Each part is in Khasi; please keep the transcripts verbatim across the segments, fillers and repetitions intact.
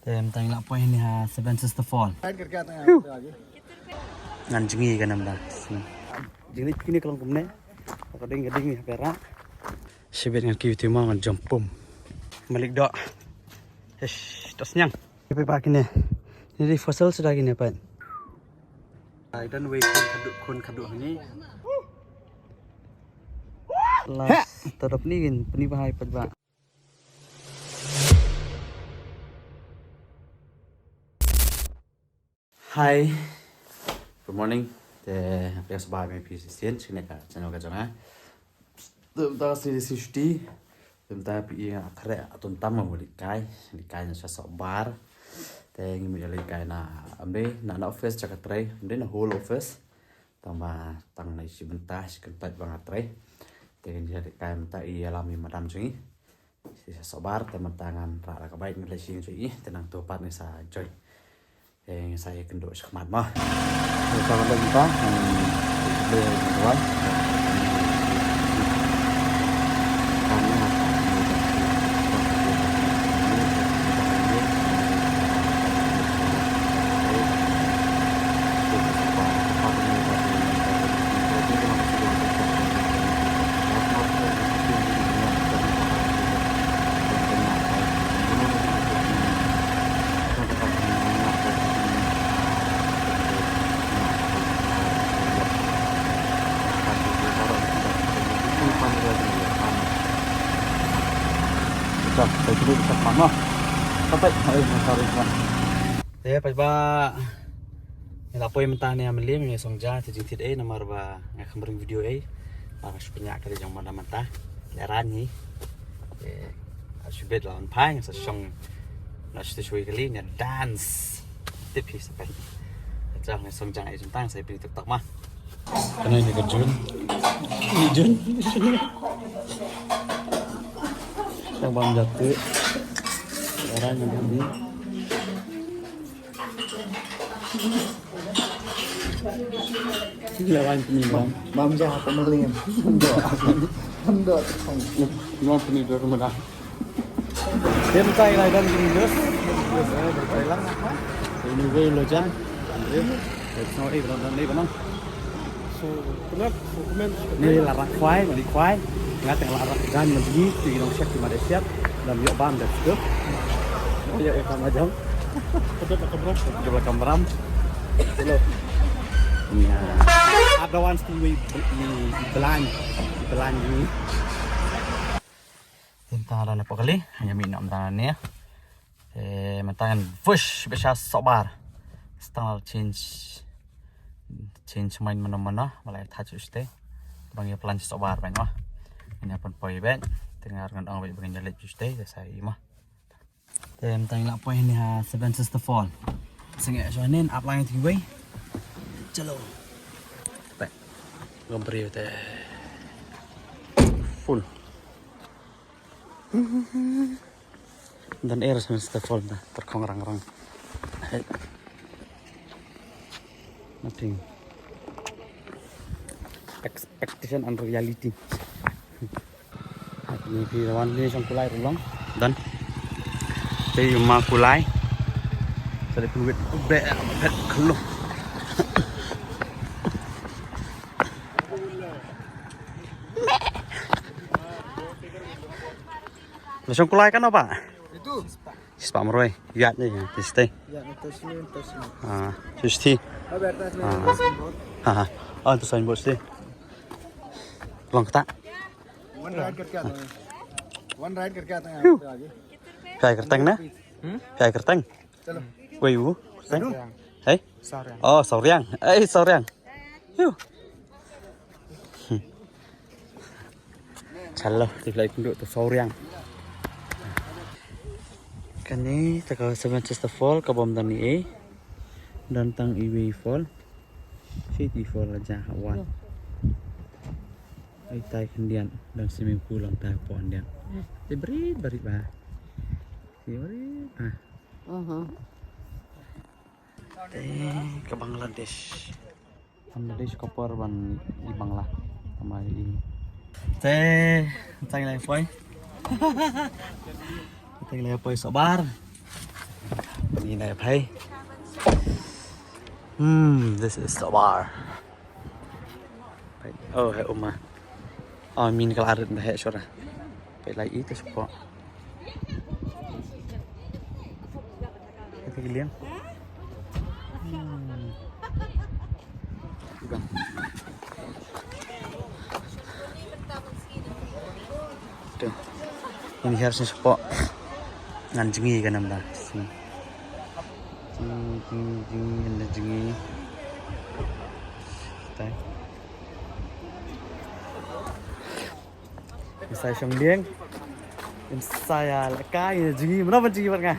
Te mynta ngi la poi hangne ha Seven Sister Fall. Ngan jngi ka namar jngi kine ka long kumne. Ka ding ka ding ha pera. Shibit ngan ki ti ma ngan jump pum. Malik dok. Eish, tas nyang. Pe pa kine. Ni di fossil sudah kine pa. I don't wait kun kaduk kun kaduk ni. Last. Tadap ni gin peni bahai pat ba. Hi. Good morning. Te phi sngewbha ïa phi shisien sha kane ka channel ka jong nga. Te mynta ka sngi shisha shuti. Te mynta phi ïa khreh aton tam mo leit kai. Leit kai na sha Sohbar. Te ngi mut ïa leit kai na, ym dei na, na office jaka trei, ym dei na whole office. Tang ba tang na shi bynta shi kyntait ba nga trei. Te ngi ïa leit kai mynta ïalam i madam jong ngi. Shisha Sohbar, te mynta ngan rah da ka bike ngan leit sha ïing jong i, te nangta pat ngi sa join. Te ngi sa ïakynduh shakhmat mo. Te sa mynta mynta ngan leit sha ïing jong i. Te pat ba ngi la poi mynta ne ha Mylliem, ngi song ja te jingthied ei namar ba nga kham ring video ei. Ba nga shu pynïaid ka dei jong mynta mynta. Lehrain ngi. Te ha shu bit la wan phai nga sa shong na shu te shu kali ne dance. Tip hi sa pen. Ka jong ngi song ja ei jong tang sa pynïaid TikTok ma. Kane ni ka Jun. Ni Jun. Yang bang jatuh. Lehrain ngi. Lehrain pynïaid. Mam ja ha pynïaid. Ndo. Ndo. Mam pynïaid dah. Te mynta ngi la don ki news. News, eh, bai trei lang. Ini gue lo jan. Let's know, eh, belum, belum, belum. So, kena, so, kmen, ni la rak khwai, mali khwai. Nga teng la rak jan mali, ti nong shek ti ma dei siat. Lam yok bam dei situ. Yok, eh, kam ajam. Kedep la kamram. Kedep la kamram. Hello. Ya. Ada wan sti wi, ni, belan. Belan ni. Tang la na pokali, hanya mi nam tang ni. Eh, mynta ngan push beit sha Sohbar. Stang la change, change mind mano mano, malai thach uste. Bang ïa plan sha Sohbar bang oh. Ïa pun poi beit, tang ngan ong beit bang ïa leit uste, ïa sa i ma. Te mynta ngi la poi ni ha Seven Sister Fall. Sngewbha shuwa nin ap lang ïa wei. Chalo. Te. Ngam briew te. Full. Dan air semester full na terkong rang-rang. Hai. Nothing. Expectation and reality. Ni phi wan ni shong kulai rulong. Dan. Te yu ma kulai. Sa de pun wit be bet kelo. Shong kulai kan apa? Itu. Shispa marwei. Yat ni ya, shispa. Ya, itu sini, itu sini. Ah, shispa. Ah. Ha ha. Oh, itu signboard shispa. Long kata. One ride करके आता है। One ride करके आता है। Phi ai kyrteng na? Hmm? Phi ai kyrteng? Chalo. Wei u? Kyrteng? Hey? Sauriang. Oh, Sauriang. Eh, Sauriang. Yu. Chalo, te phi la ïakynduh to Sauriang. Kane te ka Seven Sister Fall, ka bym don ei. Don tang iwei i fall. Shi ti fall la ja ha wan. Ai tai khyndiat, don swimming pool lang tai hapoh khyndiat. Te barit barit ba. Te barit ba. Te ka Bangladesh. Bangladesh ka por ban i Bangla. Tama i. Te tang lai poi. Tang lai poi Sohbar. Ni na phai. Hmm, this is the bar. Oh, hai uma. Oh, min kala arit na hai shora. Pai lai itu sepo. Itu gilian. Hmm. Bang. Tuh. Ini harusnya sepo. Ngan jngi kan namba. Sini. Jngi, jngi, jngi, ynda jngi. Stai. Insai shong dieng. Insai a laka ynda jngi. Mano ban jngi bad nga?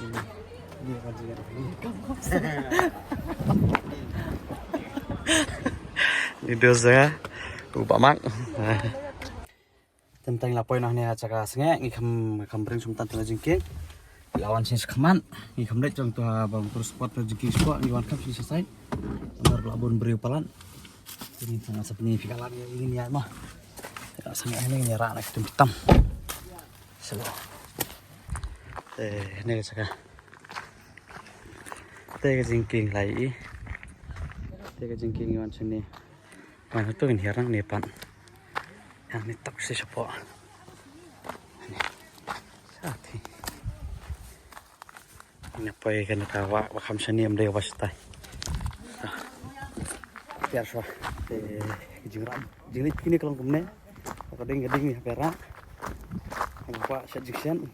Ini, ini ban jngi. Ini dosa. Ku pamak. Teng teng la poi noh ne ha jaka sngeh, ngi kham, kham bring sum tan teng la jingkieng. La wan shisha khmat, ngi kham leit jong tu ha bam tur spot la jingkieng spot, ngi wan kham shisha sai. Amar la bun briew palat. Ini tang sa pini phi kalan ngi ngi ya ma. Ya sngeh ne ngi ra na kitum kitam. Selo. Eh, ne jaka. Te ka jingkieng lai i. Te ka jingkieng ngi wan sini. Wan tu ngi hiar nang ni pan. Yang ni tak si sepo. Sa ti. Nga poi ka na ka wa, wa kham shani am dei wa stai. Tiar shwa. Te jingram. Jinglit kini ka long kumne. Ka ding ka ding ni ha pera. Nga pa shat jingshan.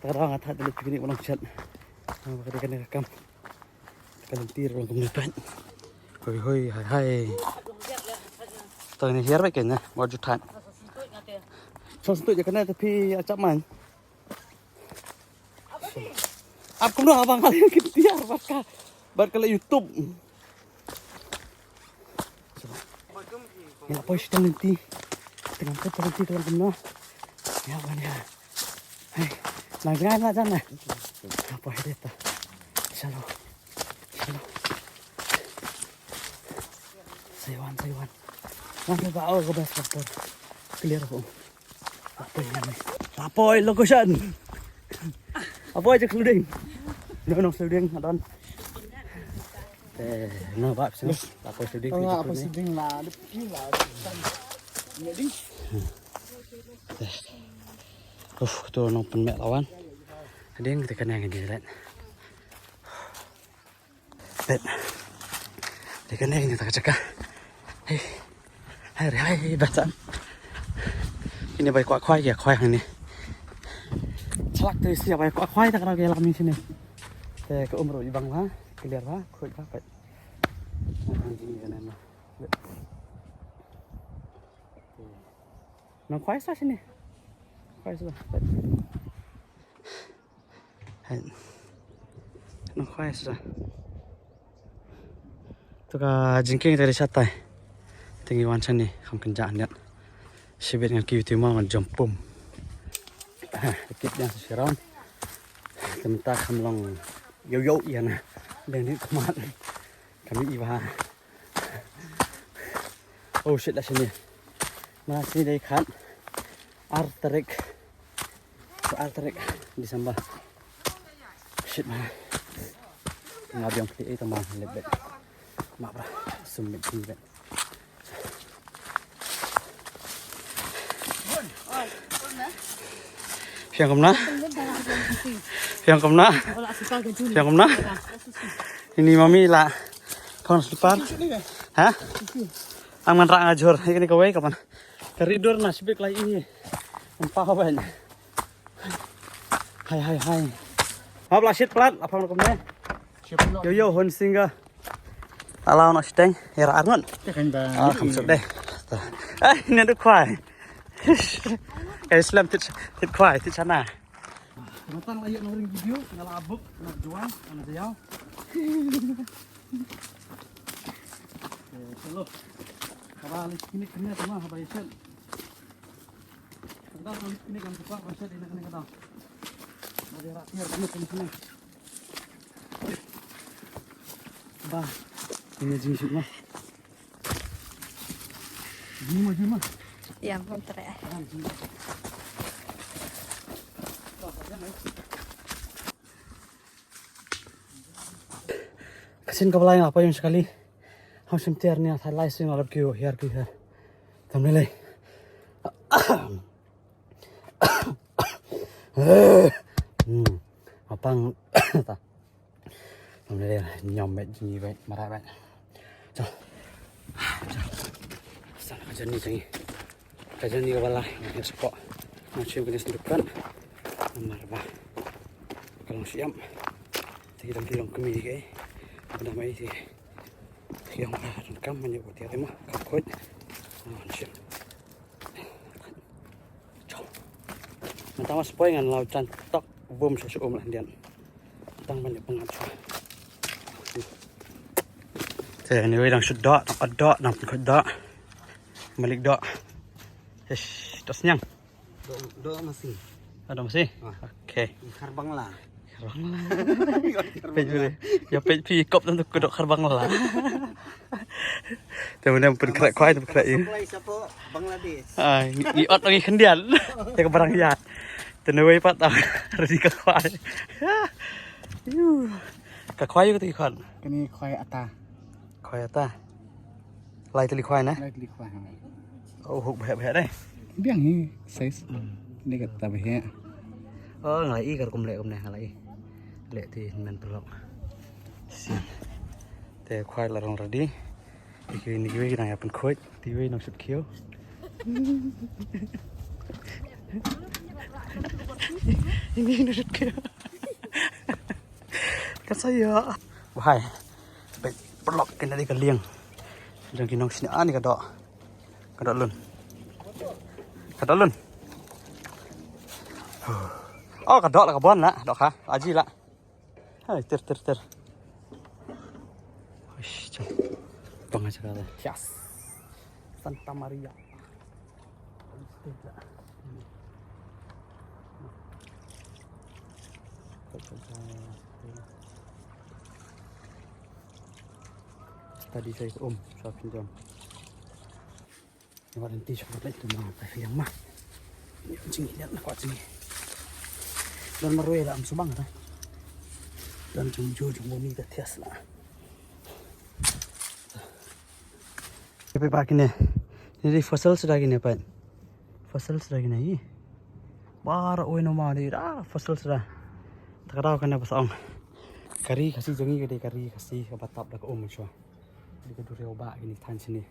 Ta ka dang nga that lit kini ka long shat. Nga pa ka ding ka na ka kam. Ka lynti ruh long kumne pat. Hoi hoi hai hai. Ta ni hiar ba kena. Wa ju that. Sa sentut ja kena tapi acap man. Ap kumno abang kali yang ketiar bad ka, bad ka la YouTube. Ngi la poi sha lynti. Tengah poi sha lynti ka long kumno. Ya ban ya. Hai. Nang jangan lah jangan. Apa hai deta. Shalom. Shalom. Say one, say one. One, say one. Oh, go best, best. Clear ko. Lapoi, lapoi location. Lapoi je sliding. No, no sliding, adon. Eh, no bab sini. Lapoi sliding. Apa sliding lah, depi lah. Jadi. Uf, tu nong pen mek lawan. Ding kita kena ngi jilat. Bet. Dia kena ini tak cakap. Hei. Hai, hai, hai, baca. Ini bai kuak kuai ya, kuai ini. Chalak tu isi bai kuak kuai tak kena ke lam sini. Te ke umur ibang lah, clear lah, kuat lah, bet. Ini kena lah. Nang kuai sa sini. Kuai sa, bet. Hai. Nang khwai sa. Tu ka jingkieng te dei shatai. Te ngi wan shane kham kynjah hangne. Shibit ngan kiew te mo ngan jump pum. Ha, kit dang sa shi round. Te mynta kham long ïew ïew ïa na. Dang dei khmat. Kham ïohi ba. Oh shit, la shane. Na shane dei khat. Ar tarik. Ar tarik December. Shit, man. Nga biang kli eh, tama lep bet. Ma bra. Sum bet, sum bet. Phiang kumna? Phiang kumna? Phiang kumna? Ini mami la. Kon slipar. Ha? Ang man ra nga jhur. Ini kawei kapan? Ka ri dur na shibit lai i. Em pa ha ban. Hai, hai, hai. Hap la shit plat, la phang kumne. Yo, yo, Hun Singer. Ala no shiteng, ira arngon. Te kan ba. Ah, kam suk deh. Eh, ne du khwai. Ka Islam tit, tit khwai, tit sana. Matan la ïoh nang ring video, nga la buk, nga juang, nga jayau. Eh, hello. Kaba lis kini kini sama haba isen. Kaba lis kini kan sepak, ba isen ini kini kata. Ba dia rakyat ini kini kini. Ba, ini jingsuk lah. Jima, jima. Ya, ampun, tere. Ah, jima. Oh, jangan. Ka sien kaba lai nga la poi ïa u shakali. Ham shim tiar nia, thad lai sien nga la kiew hiar ki hiar. Tam ne lei. Hmm. Apang. Ta. Tam ne lei, ñiom bad jngi bad, marai bad. Chal. Sa ka jani jngi. Ka jani kaba lai, nga ïa sngewthuh. Nga shu ïa kane sngewthuh kan. Namar ba ka long shyiap. Te ki dang ki long kmie ki. Ba dang mai te ki ong ba donkam, man ïa u tiar te mo ka khuid. Nga shu. Mynta ma spoi ngan lau jan tok bum sha sha um lah ndian. Tang ban ïa pyngat sha. Te anyway dang shu doh, dang doh, dang pynkhuid doh. Malik doh. Ish, to sniang. Doh, doh masi. Doh masi? Ah. Okay. Khar Bangla. Khar Bangla. Khar Peit Bangla. Phi, ïa peit phi kop tam tu ka doh Khar Bangla. Te mynne pynkhraw khwai, te pynkhraw ïa. Supply sha Bangladesh. Ah, ngi ot ngi khyndiat. Te ka barang ïa. Te newei pat tang. Ready ka khwai. Yu. Ka khwai ïa ka te ki khon. Kane khwai ata. Khwai ata. Lai tylli khwai na? Lai tylli khwai, ha. Oh, huk bhek bhek dei. Biang hi size. Hmm. Ni kata bhek. Oh, nga la i ka rukom leh kumne, nga la i. Leh te men pelok. Sian. Te khwai la rong ready. Te kiwei ni kiwei ki dang ïa pynkhuid. Te kiwei nang sut khiew. Ini nang sut khiew. Ka sa ïa. Wahai. Peit pelok kane dei ka lieng jong ki nongsynshar. Ah, ni ka doh. Ka doh lun. Ka doh lun. Oh, ka doh la ka bon la. Doh ka. Aji la. Hai, tir, tir, tir. Uish, jom. Pang aja ka la. Yes. Santa Maria. Study sa um, sa pinjam. Ni wat nanti sa pat tu ma, pa yang ma. Ni jing ni na kwat jing. Don marwei la am subang ta. Don jung ju jung boni ta thias la. Peit ba kine. Ni dei fossil suda kine peit. Fossil suda kine hi. Baroh uwei u ma dei da fossil suda. Ta ka daw kane ba sa ong. Ka ri Khasi jong ngi ka dei ka ri Khasi kaba tap da ka um shuwa. Dei ka duriaw ba kine thaiñ shane.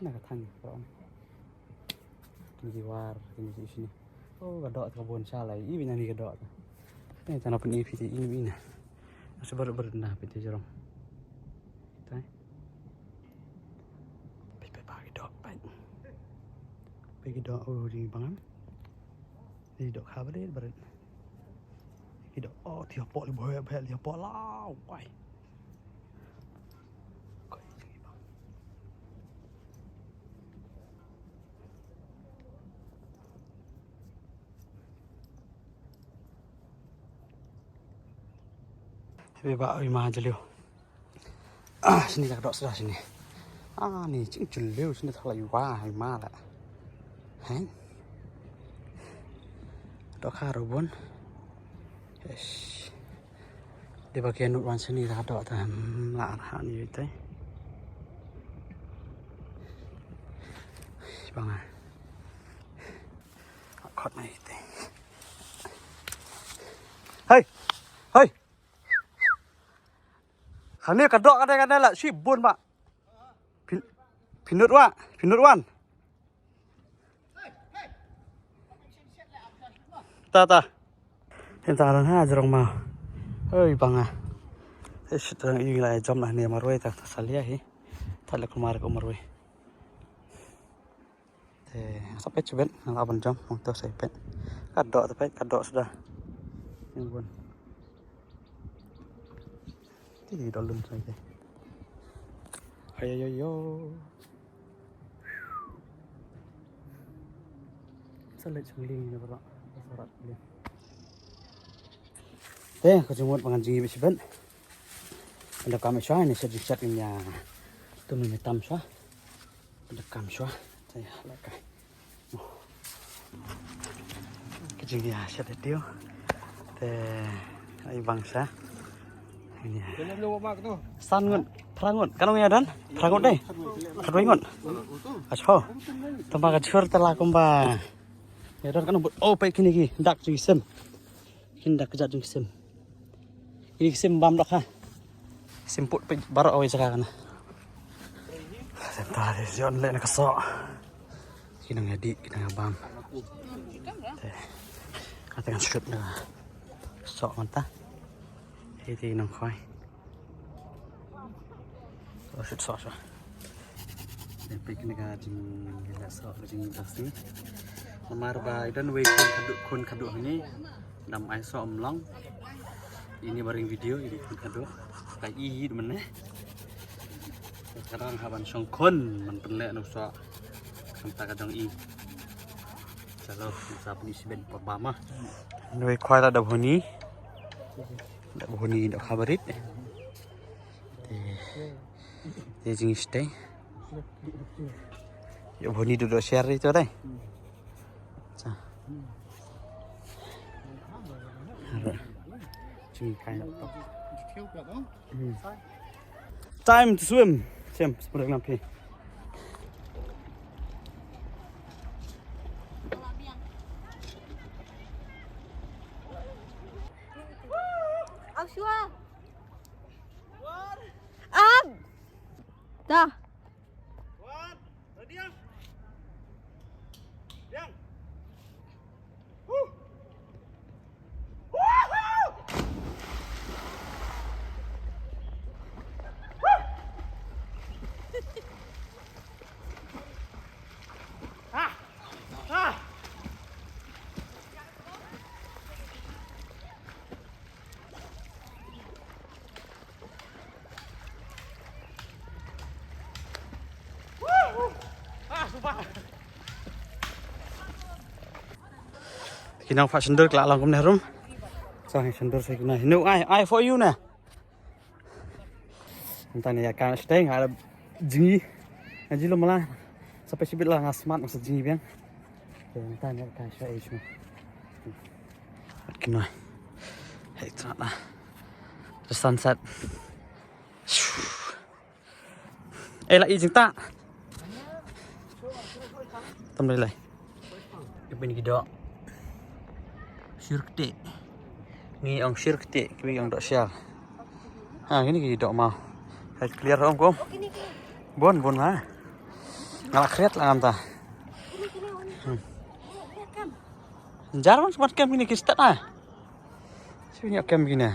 Na ka thaiñ baroh. Kine ki war, kine ki shane. Oh, ka doh ta ka bun sha lai. Ibi na ni ka doh ta. Ni ta na pyn ibi te ini na. Asa baroh baroh na peit te jrong. Tai. Peit, peit, peit, ki doh, peit. Peit ki doh, oh, jingbangan. Ki doh kha barit, barit. Ki doh, oh, ti hapoh li boy, boy, li hapoh la, wai. Koi, jingbangan. Hebe ba oi ma jeliu. Ah, sini ka doh suda sini. Ah, ni ching chuleu sini thak la iwa hai ma la. Hein? Doh kha robon. Yes. Dei ba kian nut wan sini ka doh ta, hmm, la ha ni te. Bang ah. Khot mai te. Hai. Hai. Khane ka doh ka dei ka dei la shi bun ba. Phin, phin nut wa, phin nut wan. Ta ta. Hin ta ran ha jrong ma. Oi banga. Te shit rang ing la jom na ne marwei ta ta salia hi. Ta le kumar ko marwei. Te, sa peit shibit, nga la ban jam, mong to sa peit. Ka doh, sa peit, ka doh suda. Yang bun. Ti doh lun sa te. Ayo, yo, yo. Sa leit shong ling ni baroh. Sa rat ling. Te, ka jingmut ba ngan jingim shibit. Ynda kam shwa, ni shet shet ni ya. Tu ni tam shwa. Ka dei kam shwa. Te ïa la ka. Ka jingïa sha te tiu. Te ai bang sha. San ngut, phra ngut. Ka long ïa don? Phra ngut dei. Khatwei ngut. Acho. Tang ba ka jhur te la kumba. Ïa don ka nong bud. Oh, peit kine ki dak jong ki sim. Kin dak kjat jong ki sim. Kine ki sim bam dok ha. Sim put peit baroh kawei jaka kana. Senta de jon leh na ka soh. Ki nang ïa dih, ki nang ïa bam. Te. Ka te kan shoot na ka soh mynta. Te te nang khoi. Soh shoot soh soh. Te peit kine ka jingïaleh soh ka jingïaleh soh. Namar ba i don wei khun khadduh khun khadduh hangne. Dam ai soh ym long. Ini ba ring video ini khun khadduh. Ka i i mynne. Ka dang ha ban shong khun ban pynleh na u soh. Khamta ka jong i. Chalo, sa pynïaid shibit pa ba ma. Wei khwai la da bhuni. Da bhuni da khabarit. Te, te jingstay. Ïa bhuni du do share ri to dai. Cha. Jingkai na to. Hmm. Time to swim. Sim, seperti lampi. Aw, sure. Up. Dah. Ki nang fa sendor kla lang kumne rum. Sa sendor sa kina. No, ai, ai for you na. Ntan ya kan stay nga ada jingi. Ngaji lo mala. Sampai sibit lah nga smart masa jingi biang. Ntan ya kan sa age mo. Kino. Hey, tara. The sunset. Eh, la i jingta. Tam dei lai. Ipin ki dok. Shirkte. Ngi ong shirkte, ki ong dok shar. Ha, kini ki dok mau. Hai clear ong ko. Bon, bon ha. Ngala khriat la ngam ta. Jar man smat kem kini ki start ah. Sini kem kini.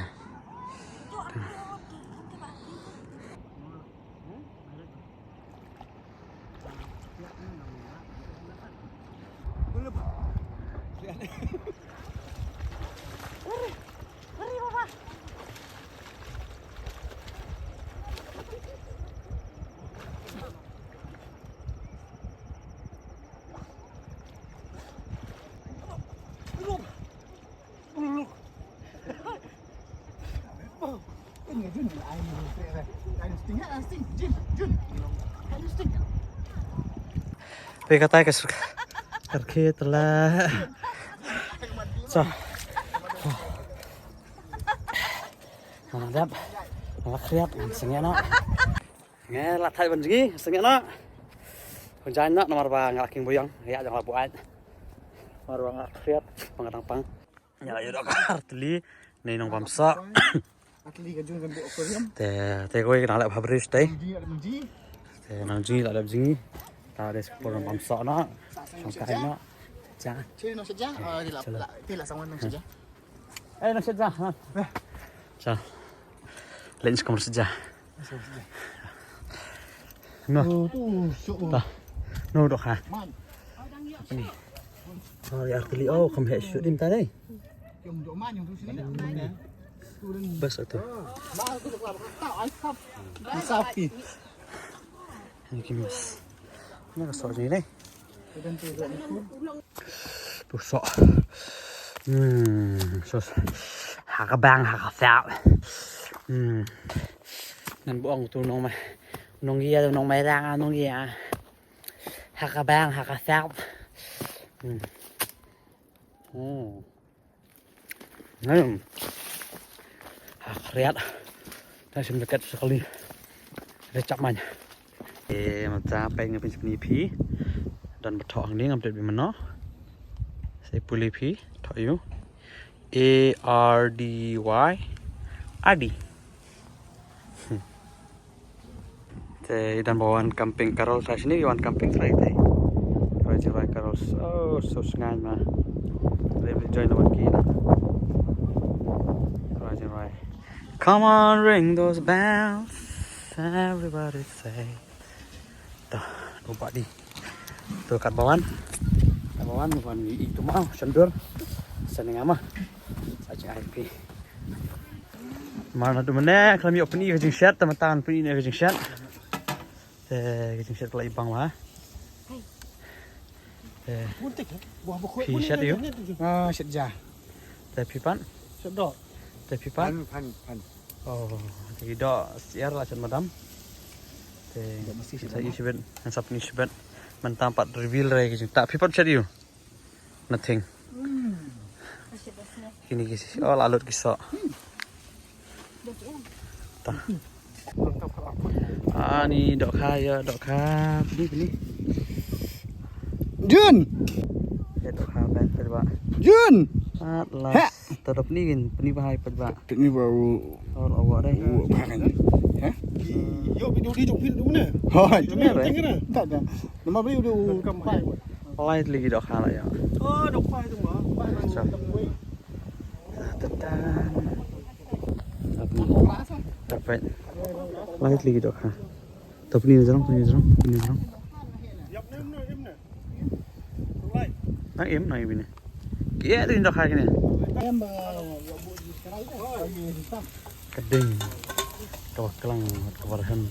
Pe katai ka suk. Karke tala. So. Nang dap. Nang kriat nang sengena. Nge la thai ban jngi sengena. Hon jan na namar ba nga king buyang ya jang la buat. Namar ba nga kriat pang tang pang. Ïa, ïa, dok artylli, nei nong bam soh. Artylli ka jun kan buh aquarium. Te, te koi nang leh bha bris te. Nang jngi, nang jngi. Te nang jngi la leh jngi. Ta de spor nong bam soh na. Shong kai na. Ja. Che nong sha ja. Ah, di la, la, di la sangwan nong sha ja. Eh, nong sha ja. Ha. Ja. Lens kamera sha ja. No. Ta. No, dok ha. Ni. Oh, ya, artylli, oh, kam he shoot dim ta dei. Bas atu. Sapi. Ni ki mas. Ni ka soh ni dei. Tu soh. Hmm, sos. Ha ka bang, ha ka fat. Hmm. Nan buang tu nong mai. Nong ia, nong mai rang, nong ia. Ha ka bang, ha ka fat. Hmm. Hmm. Hmm. Ha kriat. Ta shin beket sakali. Re chap man. E mata peng nga pyn sipni phi. Dan betok hang ni ngam tet bi mano. Sai puli phi. Tok yu. A R D Y. Ardi. Te i dan ba wan camping Carol sa sini wan camping sa ite. Rajin rai Carol so so sngai ma. Lebih join wan ki na. Rajin rai. Come on, ring those bells. Everybody say. Tuh, lupa di. Tuh kat bawan. Kat bawan wan i tu mau sendur. Seneng ama. Sa ching I P. Mar na tu mene khlem ïoh pyni ka jingshet, te mynta ngan pyni ka jingshet. Te ka jingshet ka la i bang ma. Te phi shet ïoh. Ah, shet ja. Te phi pat. Shet dok. Te phi pat. Phan, phan, phan. Oh, te ki dok syiar la shet madam. Te sa ïoh shibit, ngan sa pyni shibit. Mynta pat reveal re ka jingtah. Phi pat shet ïoh. Nothing. Kini ki si, oh, la lut ki soh. Ta. Ani dohkha ïa dohkha. Pini, pini. Jun. Ïa dohkha ban pynba. Jun. At last. Ta dop ni gin pynba hai pynba. Pini baru. Oh, awak deh. Wah, bahkan. Hah? Yo, video di jok pin tu mana? Hoi. Mana, eh? Tak ada. Nama beli udah. Lai tylli ki dohkha la ïoh. Oh, dohkha itu mah. Tatan. Apa ni? Dapat. Lai tylli ki dohkha. To pyni jrong, pyni jrong, pyni jrong. Nang im, nang im ini. Ki ïa dei dohkha kine. Ka ding. Kaba klang, kaba rhem.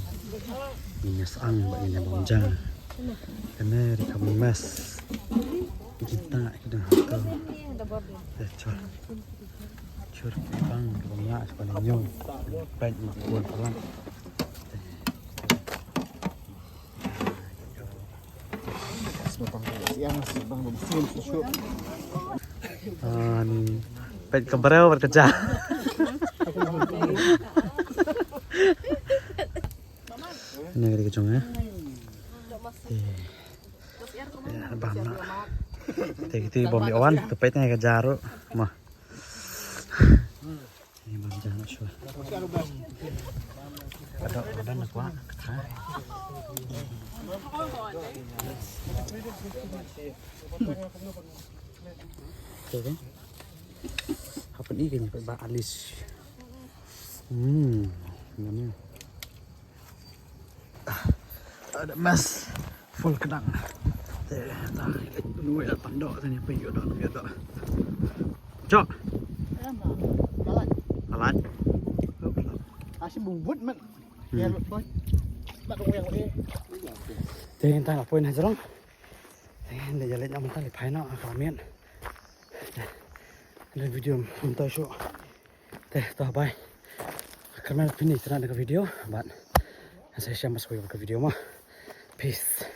Ngin ïa syang bad ngin ïa bam ja. Kane dei ka mess. Kita kita ha ka. Te chor. Chor ki bang kaba mlah sha ka ñiew. Peit ma ka bun palat. Ani peit ka briew bad ka ja. Ni ka dei ka jong eh. Te bam na. Te kiti bom ïa wan te peit ne ka ja ruh. Ma. Ni bam ja na shuwa. Ka dok ka ban na kwah ka tha. Okay. Hapdeng i kane ba alis. Hmm. Namanya. Ah, ada mas full kedang. Te ta nu ya tando tani pe yo do nu ya do. Cok. Alat. Alat. Asim bubut mat. Hmm. Ya lo boy. Mat dong yang eh. Te ta la poi na jrong. Te da jalet na mynta li phai na ka miet. Te video mynta shu. Te to bye. Kyrmen pynïaid na ka video bad sa shem bad sa ka video ma. Peace.